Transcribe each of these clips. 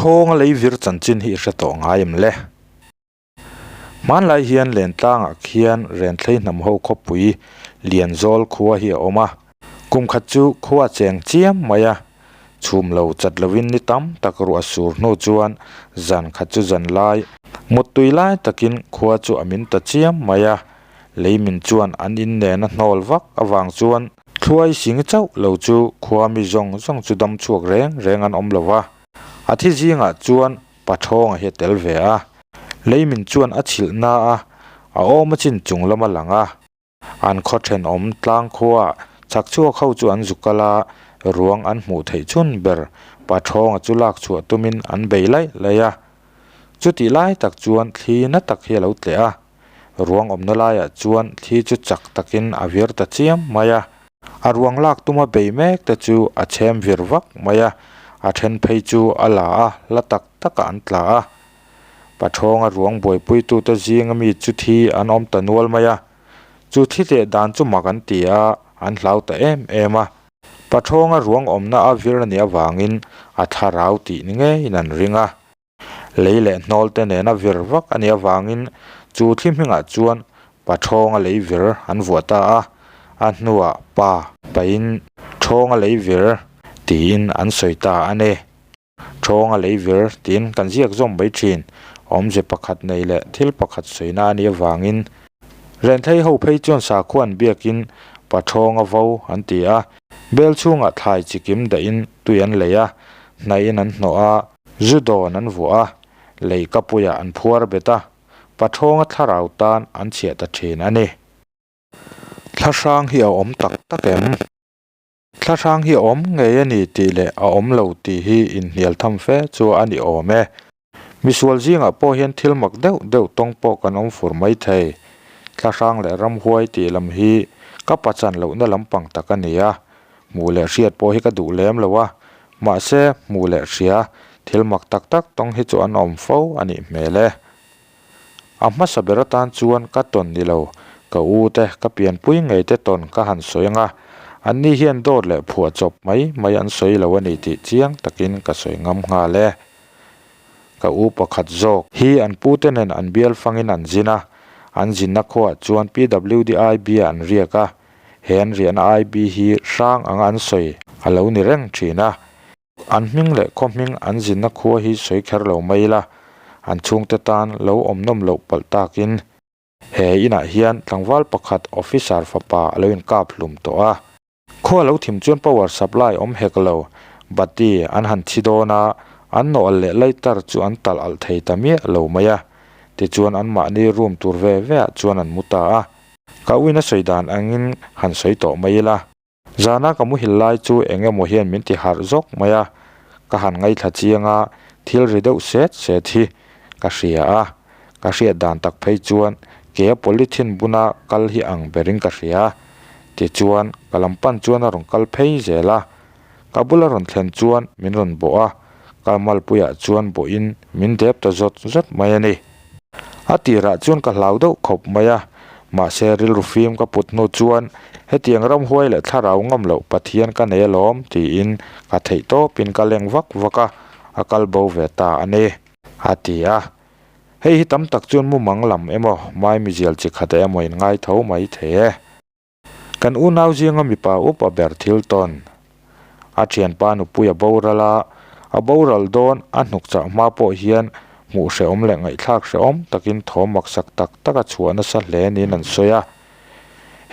Thawnga lei vir chanchin hi i hre tawh ngai em le? Hmanlai hian Lentlangah khian Renthlei hnam ho khawpui Lianzawl khua hi a awm a. Kum khat chu khua a cheng chiam mai a, chhum lo chat lovin ni tam tak ruah sur hnu chuan zan khat chu zan lai muttui lai takin khua chu a min ta chiam mai a. Lei min chuan an in nena hnawl vak avang chuan thluai sing chauh lo chu khua mi zawng zawng chu dam chhuak reng reng an awm lo va. A thi zingah chuan Pathawnga hi a tel ve a, lei min chuan a chhilh na a, a awm a chin chung lam a lang a. An khaw thenawm tlang khua chak chhuak ho chu an zu kal a, ruang an hmuh theih chhun ber Pathawnga chu lak chhuah tumin an bei laih laih a. Chutih lai tak chuan thli na tak hi a lo tleh a, Ruang awmna laiah chuan thli chu chak takin a vir ta chiam mai a. A ruang lak tuma bei mek te chu a chhem vir vak mai a, a then phei chu a la a, la tak takah an tla a. Pathawnga ruang buaipuitute zinga mi chu thi an awm ta nual mai a. Chu thi leh dan chu mak an ti a, an hlau ta em em a. Pathawnga ruang awmna a vir a nih avangin a thlarau tih ni ngeiin an ring a. Lei leh hnawl te nena vir vak a nih avangin chu thli hmingah chuan Pathawnga lei vir an vuah ta a, a hnuah Pa pahin Thawnga lei vir tiin an sawi ta a ni. Thawnga lei vir tiin kan ziak zawm mai thin, awmze pakhat nei leh thil pakhat sawina a nih avangin Renthei ho phei chuan sakhua an biakin Pathawnga vo an ti a, bel chhungah thlai chikim dahin tui an lei a, hnaihin an hnawh a, Zu dawn an vuah a, lei kapuiah an phuar bet a, Pathawnga thlarau tan an chhiah ta thin a ni. Thlahrang hi a awm tak tak em? Thlahrang hi a awm ngei a ni tih leh a awm lo tih hi inhnial tham fe chu a ni awm e. Misual zingah pawh hian thil mak deuh deuh tawng pawh kan awm fur mai thei. Thlahrang leh ramhuai tih lam hi ka pachan lohna lampang tak a ni a, Hmuh leh hriat pawh hi ka duh lem lo a, mahse hmuh leh hria thil mak tak tak tawng hi chu an awm fo a nih hmel e. A hmasa ber atan chuan ka tawn ni lo, ka u te, ka pianpui ngei te tawn ka han sawi ang a, anni hian dawt leh phuah chawp mai mai an sawi lo a ni tih chiang takin ka sawi ngam nghal e. Ka u pakhat zawk hi an pute nen an bial fangin an zin a, an zinna khuaah chuan PWDIB ah an riak a, He an riahna IB hi hrang anga an sawi a lo ni reng thin a, an hming leh khaw hming an zinna khua hi sawi kher lo mai ila, an chhungte tan lo awm nawm loh palh takin he inah hian tlangval pakhat officer fapa a lo inkap hlum tawh a. Khua lo thim chuan power supply awm hek lo, bati an han thi dawn a, an nawh alh leh lighter chu an talh alh thei ta miah lo mai a, tichuan anmahni room tur ve ve ah chuan an mu ta a. Ka uina sawi dan angin han sawi tawh mai ila. Zana ka muhil lai chu eng emaw hian min ti harh zawk mai a, ka han ngaithla chiang a, thil ri deuh set set hi ka hria a, ka hriat dan tak phei chuan ke a polythene buna kal hi ang berin ka hria. Tichuan, ka lam pan chuan a rawn kal phei zel a, ka bula rawn thlen chuan min rawn bawh a, ka malpuiah chuan bawhin min dep ta zawt zawt mai a ni. A tirah chuan ka hlau deuh khawp mai a, mahse rilru fim ka put hnu chuan hetiang ramhuai leh thlarau ngam loh Pathian ka nei alawm tiin ka theih tawpin ka leng vak vak a, a kal bo ve ta a ni, a ti a. Hei hi tam tak chuan mumang lam emaw, maimizial chi khat emaw in ngai tho mai thei e. Kan unau zinga mipa upa ber thil tawn. A thianpa nupui a boral a, a boral dawn a hnuk chah hma pawh hian hmuh hrehawm leh ngaihthlak hrehawm takin thawm maksak tak tak a chhuah nasa hle niin an sawi a.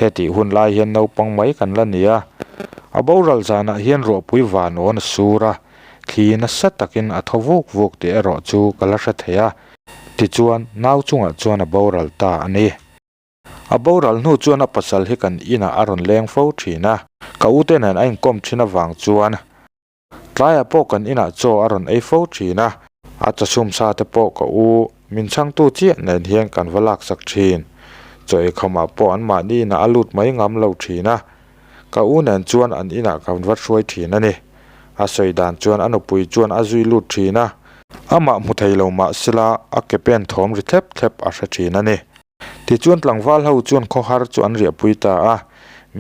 Hetih hun lai hian naupang mai kan la ni a, a boral zanah hian ruahpui van awn a sur a, thli nasa takin a thaw vuk vuk tih erawh chu ka la hre thei a, tichuan nau chungah chuan a boral ta a ni. A boral hnu chuan a pasal hi kan inah a rawn leng fo thin a, ka ute nen a inkawm thin avang chuan tlaiah pawh kan inah chaw a rawn ei fo thin a, a chawchhum sa te pawh ka u min chhangtu chiah nen hian kan va laksak thin. Chaw eikhamah pawh anmahni inah a lut mai ngam lo thin a, ka u nen chuan an inah kan va hruai thin a ni. A sawi dan chuan a nupui chuan a zui lut thin a, amah hmu thei lo mahsela a ke pen thawm ri thlep thlep a hre thin a ni. Tichuan tlangval ho chuan khawhar chu an riahpui ta a,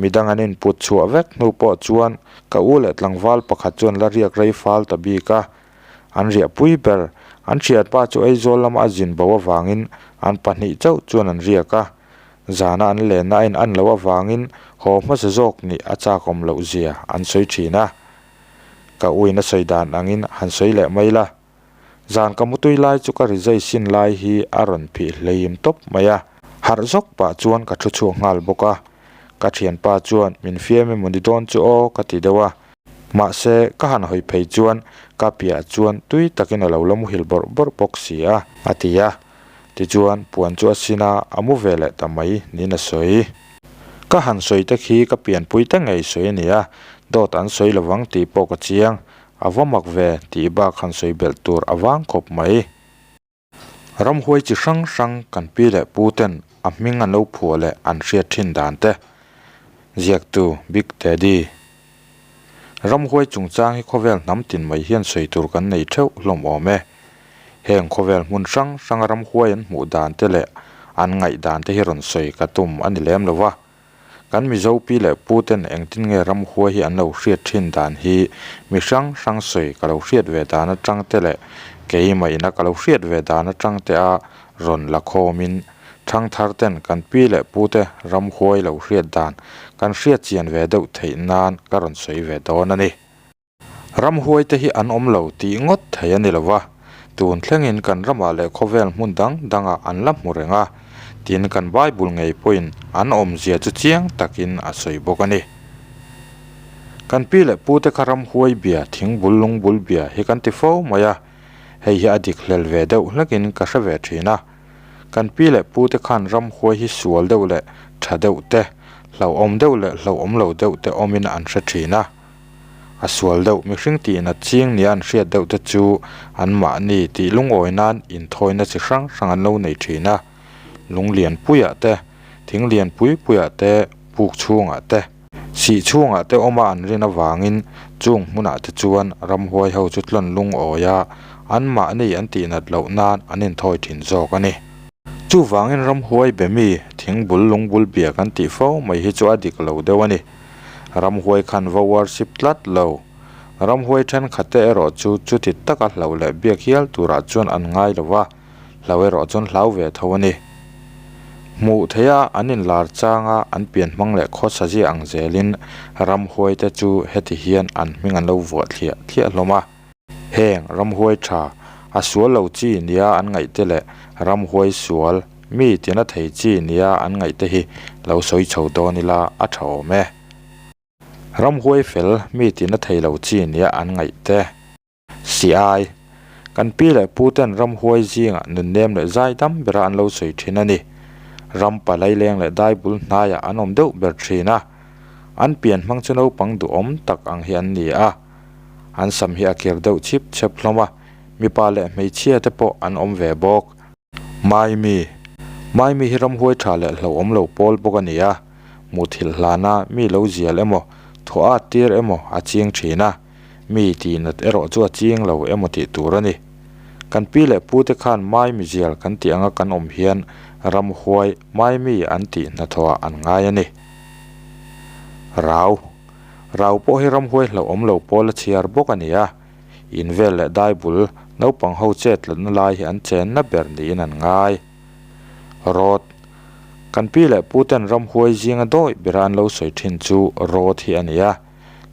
midang an input chhuah vek hnu pawh chuan ka u leh tlangval pakhat chuan la riak rei fal ta bik a. An riahpui ber, an thianpa chu Aizawl lama a zin bo avangin an pahnih chauh chuan an riak a. Zana an lenna a in an loh avangin haw hmasa zawk nih a chakawm loh zia an sawi thin a. Ka uin a sawi dan angin han sawi leh mai la. Zan ka mutui lai chu ka rizai sin lai hi a rawn phih hleim tawp mai a. Harh zawk pah chuan ka thu chhuak nghal bawk a. Ka thianpa chuan min fiam emaw ni dawn chu aw ka ti deuh a. Mahse, ka han hawi phei chuan ka piah chuan tui takin a lo la muhil bawrh bawrh bawk si a, a ti a. Tichuan, puan chu a sin a, a mu ve leh ta mai niin a sawi. Ka han sawi te khi ka pianpui te ngei sawi a ni a, dawt an sawi lovang tih pawh ka chiang. A va mak ve tih bak han sawi belh tur a vang khawp mai. Ramhuai chi hrang hrang kan pi leh pu ten a hming an lo phuah leh an hriat thin dan te. Ziaktu Big Daddy. Ramhuai chungchang hi khawvel hnam tin mai hian sawi tur kan nei theuh hlawm awm e. Heng khawvel hmun hrang hranga ramhuai an hmuh dan te leh an ngaih dan te hi rawn sawi ka tum a ni lem lo va. Kan Mizo pi leh pu ten engtin nge ramhuai hi an lo hriat thin dan hi mi hrang hrang sawi ka lo hriat ve dan atang te leh keimah ina ka lo hriat ve dan atang te a rawn la khawmin thangthar ten kan pi leh pu te ramhuai lo hriat dan kan hriat chian ve deuh theih nan ka rawn sawi ve dawn a ni. Ramhuai te hi an awm lo tih ngawt thei a ni lo va, tun thlengin kan ramah leh khawvel hmun dang dangah an la hmu reng a, tin kan Bible ngei pawhin an awmzia chu chiang takin a sawi bawk a ni. Kan pi leh pute kha ramhuai bia, thingbul lungbul bia hi kan ti fo mai a, hei hi a dik hlel ve deuh hlekin ka hre ve thin a. Kan pi leh pute khan ramhuai hi sual deuh leh tha deuh te, hlauhawm deuh leh hlauhawm lo deuh te awmin an hre thin a. A sual deuh mihring tihna ching nia an hriat deuh te chu anmahni tih lungawi nan inthawina chi hrang hrang an lo nei thin a, lung lian puiah te, thing lian pui puiah te, puk chhungah te, sih chhungah te awma an rin avangin chung hmunah te chuan ramhuai ho chu tlawn lungawi a, anmahni an tihnat loh nan an inthawi thin zawk a ni. Chuvangin ramhuai be mi thingbul lungbul bia kan tih fo mai hi chu a dik lo deuh a ni. Ramhuai khan va worship tlat lo. Ramhuai thenkhat te erawh chu chuti taka hloh leh biak hial turah chuan an ngai lo va, hlo erawh chuan hlau ve tho a ni. Hmuh theiha an inlar changa an pian hmang leh khawsa zia ang zelin ramhuai te chu heti hian an hming an lo vuah thliah thliah hlawm a. Heng ramhuai tha, a sual lo chi nia an ngaih te leh ramhuai sual, mi tina thei chi nia an ngaih te hi lo sawi chho dawn ila a tha awm e. Ramhuai fel, mi tina thei lo chi nia an ngaih te. Si-ai, Kan pi leh pu ten ramhuai zingah nunnem leh zaidam bera an lo sawi thin a ni. Ram palaileng leh daibul hnaiah an awm deuh ber thin a. An pian hmang chu naupang duhawm tak ang hi an ni a. An sam hi a kir deuh chip chep hlawm a, mipa leh hmeichhia te pawh an awm ve bawk. Maimi, Maimi hi ramhuai tha leh hlauhawm lo pawl bawk a ni a, muthilh hlana mi lo zial emaw, thaw at tir emaw a ching thin a, mi tihnat erawh chu a ching lo emaw tih tur a ni. Kan pi leh pu te khan Maimi zial kan tih anga kan awm hian ramhuai Maimi an tih hnathawhah an ngai a ni. Rau. Rau pawh hi ramhuai hlauhawm lo pawl a chhiar bawk a ni a, in vel leh dai bul naupang ho chet tlatna lai hi an chenna ber niin an ngai. Rawt, Kan pi leh pu ten ramhuai zinga dawi bera an lo sawi thin chu rawt hi a ni a,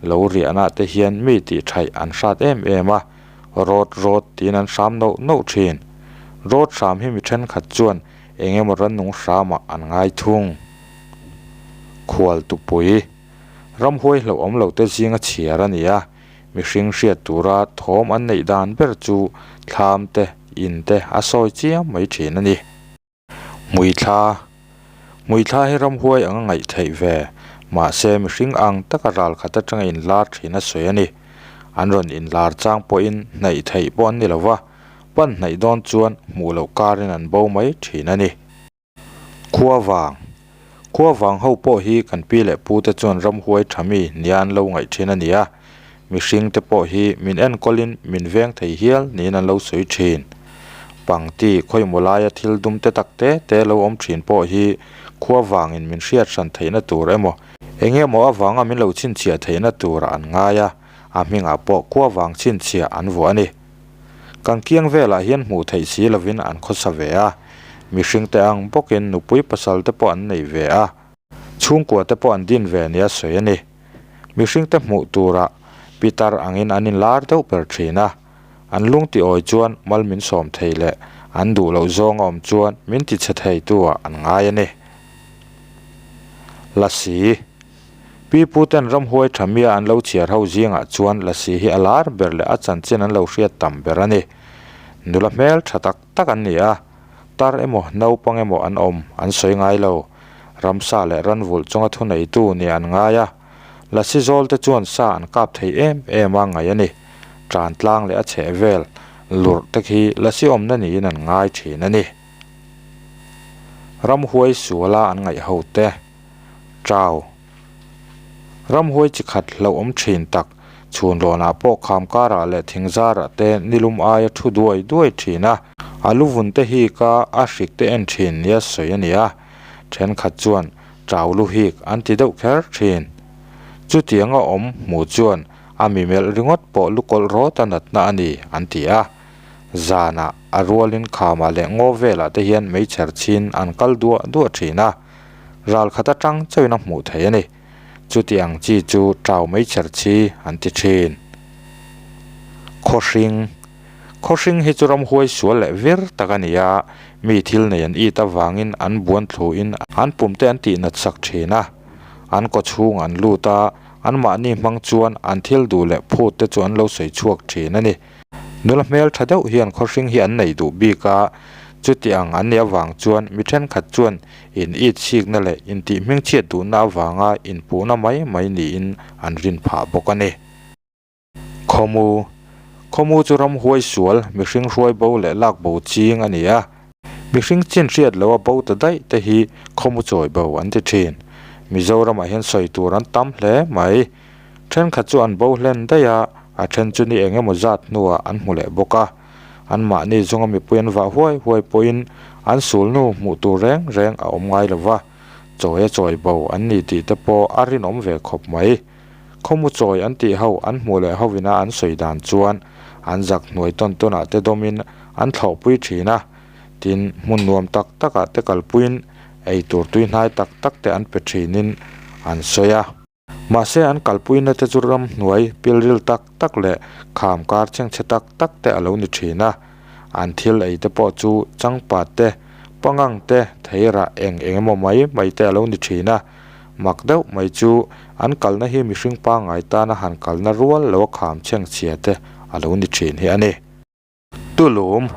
lo riahna te hian mi tih thaih an hrat em em a, rawt rawt tiin an hram noh noh thin. Rawt hram hi mi thenkhat chuan eng emaw rannung hramah an ngai thung. Khual tupui. Ramhuai hlauhawm lo te zinga chhiar a ni a, mihring hriat tura thawm an neih dan ber chu thlam te, in te a sawi chiam mai thin a ni. Hmuithla, Hmuithla hi ramhuai anga ngaih theih ve, mahse mihring ang taka ral khat atanga inlar thin a sawi a ni. An rawn inlar chang pawhin hnaih theih pawh an ni lo va, pan hnaih dawn chuan hmuh loh karin an bo mai thin a ni. Khuavang, Khuavang ho pawh hi kan pi leh pu te chuan ramhuai tha mi nia an lo ngaih thin a ni a, mihring te pawh hi min enkawlin min veng thei hial niin an lo sawi thin. Pangti khawimaw laia thil dum te tak te te lo awm thin pawh hi khuavangin min hriat hran theihna tur emaw eng emaw avanga min lo chhinchhiah theihna turah an ngai a, a hmingah pawh khuavang chhinchhiah an vuah a ni. Kan kiang velah hian hmuh theih si lovin an khawsa ve a. Mihringte ang bawkin nupui pasal te pawh an nei ve a. Chhungkua te pawh an din ve nia sawi a ni. Mihringte hmuh turah pitar angin an inlar deuh ber thin a. An lung ti awi chuan mal min sawm thei leh an duh loh zawng a awm chuan min ti chhe thei tu ah an ngai a ni. Lasi. Pi pu ten ramhuai tha mia an lo chhiar ho zingah chuan Lasi hi a lar ber leh a chanchin an lo hriat tam ber a ni. Nula hmel tha tak tak an ni a, tar emaw naupang emaw an awm an sawi ngai lo. Ramsa leh ranvulh chunga thuneitu nih an ngai a. Lasi zawl te chuan sa an kap thei em em a ngaih a ni. Tan tlang leh a chheh vel lurh te khi lasi awmna niin an ngai thin a ni. Ramhuai suala an ngaih ho te. Chau. Ramhuai chi khat hlauhawm thin tak chhunlawnah pawh kham karah leh thing zarah te nilum aia thu duai duai thin a. A luvun te hi ka a hrik te en thin nia sawi a ni a. Thenkhat chuan Chau lu hik an ti deuh kher thin. Chutianga awm hmuh chuan a mi melh ringawt pawh lu kawlh rawt a natna a ni an ti a. Zanah a rualin khamah leh ngaw velah te hian meichher chhin an kal duah duah thin a. Ral khat atang chauhin a hmuh theih a ni. Chuti ang chi chu chau meichher chhi an ti thin. Khawhring Khawhring hi chu ramhuai sual leh vir tak a ni a, mi thil nei an it avangin an buan thluin an pum te an tih nat sak thin a. An kaw chhung an lut a, anmahni hmang chuan an thil duh leh phut te chu an lo sawi chhuak thin a ni. Nula hmel tha deuh hian khawhring hi an nei duh bik a, chuti ang an nih avang chuan mi thenkhat chuan in it chhikna leh intih hmingchhiat duhna avanga inpuhna mai mai niin an rin phah bawk a ni. Khawmu, Khawmu chu ramhuai sual, mihring hruai bo leh lak bo ching a ni a. Mihring chin hriat loha bo ta daih te hi khawmu chawi bo an ti thin. Mizoramah hian sawi tur an tam hle mai. Thenkhat chu an bo hlen daih a, a then chu ni eng emaw zat hnuah an hmu leh bawk a. Anmahni zunga mipui an vah huai huai pawhin an sulnu hmuh tur reng reng a awm ngai lo va, chawi a chawi bo an ni tih te pawh a rinawm ve khawp mai. Khawmu chawi an tih ho an hmuh leh hovina an sawi dan chuan an zak hnuai tawn tawnah te dawmin an thlawhpui thin a, tin hmun nuam tak takah te kalpuiin eitur tuihnai tak tak te an pe thinin an sawi a. Mahse an kalpuina te chu ramhnuai pilril tak tak leh kham kar chhengchhe tak tak te a lo ni thin a, an thil ei te pawh chu changpat te, pangang te, theirah eng eng emaw mai mai te a lo ni thin a. Mak deuh mai chu an kalna hi mihring pangngai tana han kalna rual lo a kham chhengchhia te a lo ni thin hi a ni. Tulum,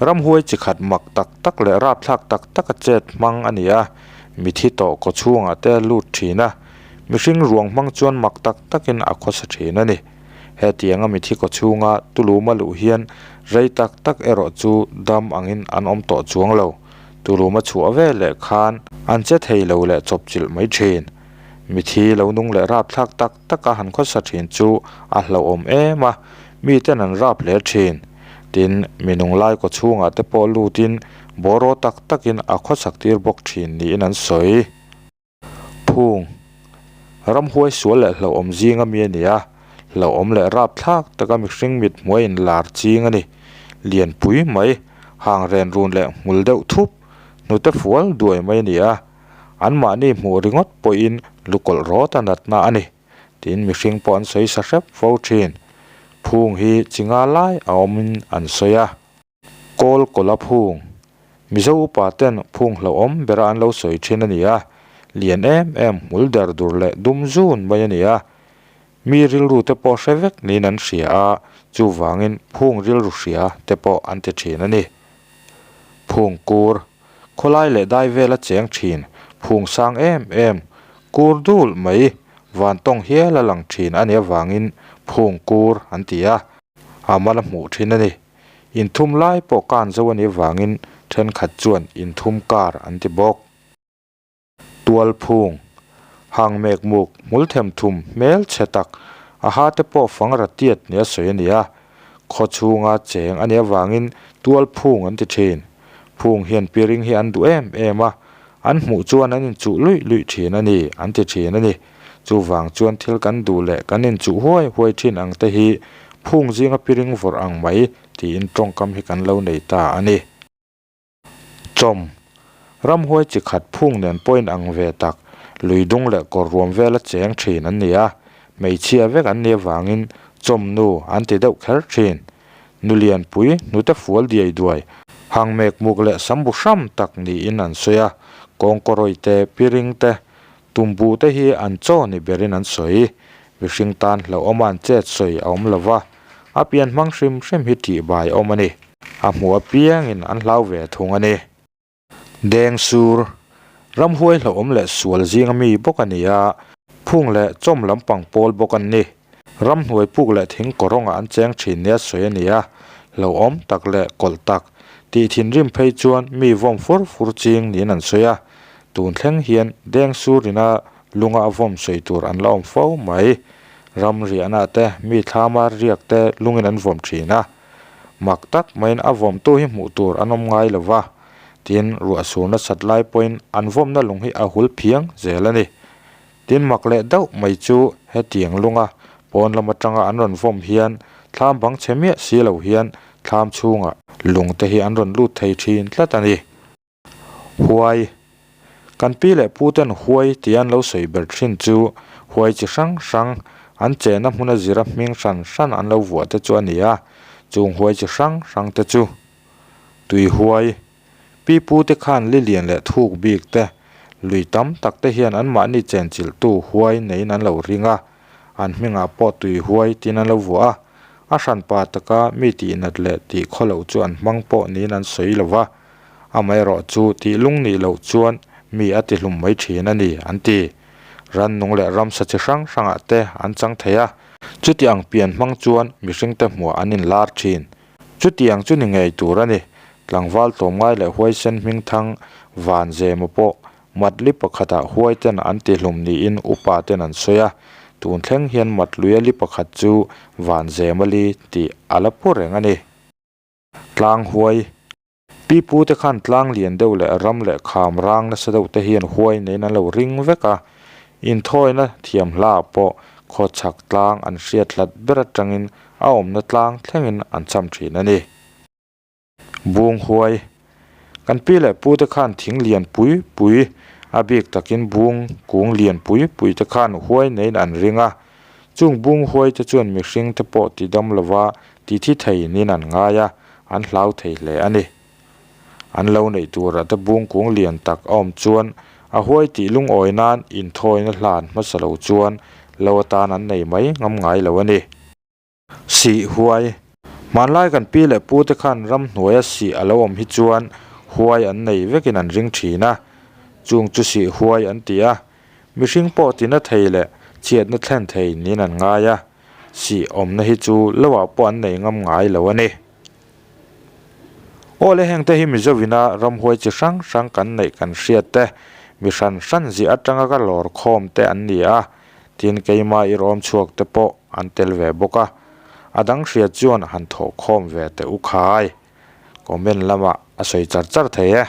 Ramhuai chi khat mak tak tak leh rapthlak tak taka chet hmang a ni a, mithi tawh kaw chhungah te a lut thin a, mihring ruang hmang chuan mak tak takin a khawsa thin a ni. Hetianga mithi kaw chhunga Tulum a luh hian rei tak tak erawh chu dam angin an awm tawh chuang lo. Tulum a chhuah ve leh khan an che thei lo leh chawpchilh mai thin. Mithi lo nung leh rapthlak tak taka han khawsa thin chu a hlauhawm em a, miten an rap hle thin. Tin, mi nung lai kaw chhungah te pawh lutin bawraw tak takin a khawsak tir bawk thin niin an sawi. Phung, Ramhuai sual leh hlauhawm zinga mi a ni a, hlauhawm leh rapthlak taka mihring mit hmuai inlar ching a ni. Lianpui mai, hang ren run leh hmul deuh thup, hnute fual duai mai a ni a. Anmahni hmuh ringawt pawhin lukawlh rawt a natna a ni, tiin mihring pawh an sawi sa hrep fo thin. Phung hi chi nga lai a awmin an sawi a. Kawl kawla phung, Mizo upa ten phung hlauhawm bera an lo sawi thin a ni a, lian em em hmul der dur leh dum zun mai a ni a. Mi rilru te pawh hre vek niin an hria a, chuvangin phung rilru hria te pawh an ti thin a ni. Phung kur. Khawlai leh dai vel a cheng thin, phung sang em em, kur dul mai, van tawng hial a lang thin a nih avangin phung kur an ti a, a mal a hmuh thin a ni. Inthum lai pawh kan zo a nih avangin thenkhat chuan inthum kar an ti bawk. Tual phung, hang mek muk, hmul them thum, hmel chhe tak, a ha te pawh fang ra tiat nia sawi a ni a. Khaw chhunga cheng a nih avangin tual phung an ti thin. Phung hian piring hi an duh em em a, an hmuh chuan an inchuh luih luih thin a ni, an ti thin a ni. Chuvang chuan thil kan duh leh kan inchuh huai huai thin ang te hi Phung zinga piring vawrh ang mai tiin tawngkam hi kan lo nei ta a ni. Chawm, Ramhuai chi khat phung nen pawhin ang ve tak, lui dung leh kawr ruam vela cheng thin an ni a, hmeichhia vek an nih avangin chawm nu an ti deuh kher thin. Nu lianpui, hnute fual diai duai, hang mek muk leh sam bu hram tak niin an sawi a, kawngkawrawi te, piring te, Tumbu te hi an chaw ni berin an sawi. Mihring tan hlauhawma an chet sawi a awm lova, a pian hmang hrim hrim hi tih bai awm a ni. A hmuh apiangin an hlau ve thung a ni. Dengsur, Ramhuai hlauhawm leh sual zinga mi bawk a ni a, phung leh chawm lampang pawl bawk an ni. Ramhnuai puk leh thing kawrawngah an cheng thin nia sawi a ni a, hlauhawm tak leh kawlh tak, tih thinrim phei chuan mi vawm fur fur ching niin an sawi a, Tun thleng hian Dengsur ina lunga a vawm sawi tur an la awm fo mai. Ram riahna te, mi thlama riak te lungin an vawm thin a. Mak tak maiin a vawmtu hi hmuh tur an awm ngai lo va, tin ruah sur nasat lai pawhin an vawmna lung hi a hul phiang zel a ni. Tin mak leh deuh mai chu hetiang lunga pawn lam atanga an rawn vawm hian thlam bang chhe miah si lo hian thlam chhungah lung te hi an rawn lut thei thin tlat a ni. Huai, Kan pi leh pu ten huai tih an lo sawi ber thin chu huai chi hrang hrang, an chenna hmuna zira hming hran hran an lo vuah te chu a ni a, chung huai chi hrang hrang te chu tui huai. Pi pu te khan li lian leh thuk bik te, lui tam tak te hian anmahni chenchilhtu huai neiin an lo ring a, an hmingah pawh tui huai tiin an lo vuah a, a hranpa taka mi tihnat leh tih khawloh chu an hmang pawh niin an sawi lo va. Amaherawh chu tih lung nih loh chuan mi a tihlum mai thin a ni, an ti. Rannung leh ramsa chi hrang hrangah te an chang thei a, chuti ang pian hmang chuan mihringte hmuah an inlar thin. Chutiang chu ni ngei tur a ni. Tlangval tlawmngai leh huaisen hmingthang Van Zema pawh Matli pakhatah huaiten an tihlum niin upa ten an sawi a, tun thleng hian Matluia li pakhat chu Van Zema li tih a la pu reng a ni. Tlang huai. Pi pu te khan tlang lian deuh leh ram leh kham rang nasa deuh te hian huai neiin an lo ring vek a, inthawina thiam hla ah pawh khawchhak tlang an hriat hlat ber atangin a awmna tlang thlengin an cham thin a ni. Bung huai. Kan pi leh pu te khan thing lian pui pui a bik takin bung kung lian pui pui te khan huai neiin an ring a, Chung bung huai te chuan mihring te pawh ti dam lova ti thi thei niin an ngai a, an hlau thei hle a ni. An lo neih turah te bung kung lian tak a awm chuan a huai tih lungawi nan inthawina hlan hmasa lo chuan lo atan an nei mai ngam ngai lo a ni. Sih huai. Hmanlai kan pi leh pu te khan ramhnuaia sih a lo awm hi chuan huai an nei vekin an ring thin a, chung chu sih huai an ti a, Mihring pawh tina thei leh chhiatna thlen thei niin an ngai a, sih awmna hi chu loah pawh an nei ngam ngai lo a ni. Aw le hengte hi Mizovina ramhuai chi hrang hrang kan neih kan hriat te, mi hran hran ziah atanga ka lawr khawm te an ni a, tin keima i rawm chhuak te pawh an tel ve bawk a, a dang hria chuan han thawh khawm ve teh u khai. Comment lamah a sawi char char thei e.